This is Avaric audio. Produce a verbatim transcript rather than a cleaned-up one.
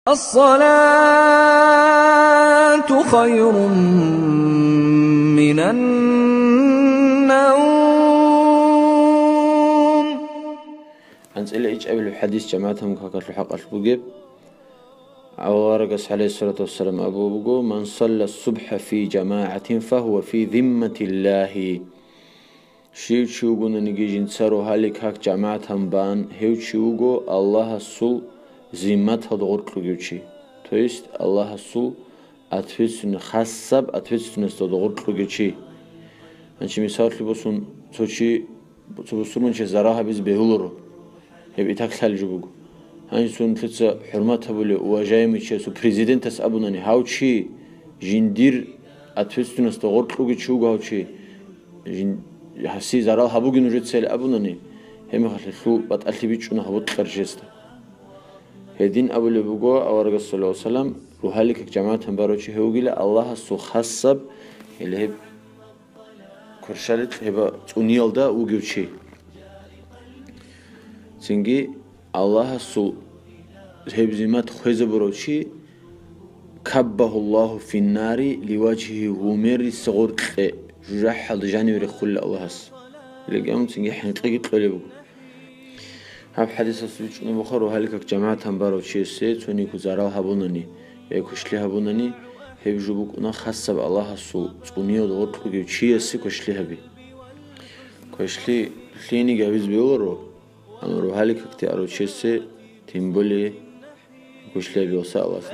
الصلاة خير من النوم. АнцӀила ичӀабилеб хӀадис жамагӀатан какалъул хӀакъалъ бугеб. Аварагас, гӀалайгьиссалату вассалам, абулеб буго: «Ман салла субхӀа фи жамагӀатин, фагьува фи зимматиллагьи». Щив чи вугонаниги жинца рогьалил как жамагӀатан бан, гьев чи вуго Аллагьасул зимматалда гъоркь вугев чи, то есть Аллагьасул ответственный-, хасаб ответственносталда гъоркь вугев чи. Гьанчи мисаллъи босун, цо чи, цо бусурманчияс зарал гьабизе бегьуларо. Гьеб итак лъалеб жо буго. Гьанже цо нилъеца хӀурмат гьабулев, уважаемый чиясул президентас абунани, гьав чи жиндир ответственносталда гъоркь вугев чи вуго гьав чи, жин-, гьасие зарал гьабуге нужецайилан абунани, гьеб мехалъ гьелъул батӀалъи бичӀчӀуна гьаб бокьарав чиясда. Гьедин абулеб буго аварагас, саллаллагьу гӀалайгьи ва саллам, рогьалил как жамагӀатан барав чи гьев вугила Аллагьасул хасаб, гьеле гьеб кверщаликь гьеб цӀуниялда вугев чи. Цинги Аллагьасул гьеб зиммат хвезабурав чи, каббагьу Аллагьу финнари ливажгьигьи, гьумер рисса гъоркье жужахӀалда жаниве рехулел Аллагьас. Легамун цинги хӀинкъиги кьолеб буго. Гьаб хӀадисалъ бичӀчӀунеб буго, рогьалил как жамагӀатан барав чиясе цониги зарал гьабунани я квешлъи гьабунани, гьеб жо букӀуна хасаб Аллагьасул цӀуниялда гъоркь вугев чиясе квешлъи гьаби. Квешлъи лъиениги гьабизе бегьуларо, амма рогьалил какде арав чиясе тем более квешлъи гьабиялса Аллагьас.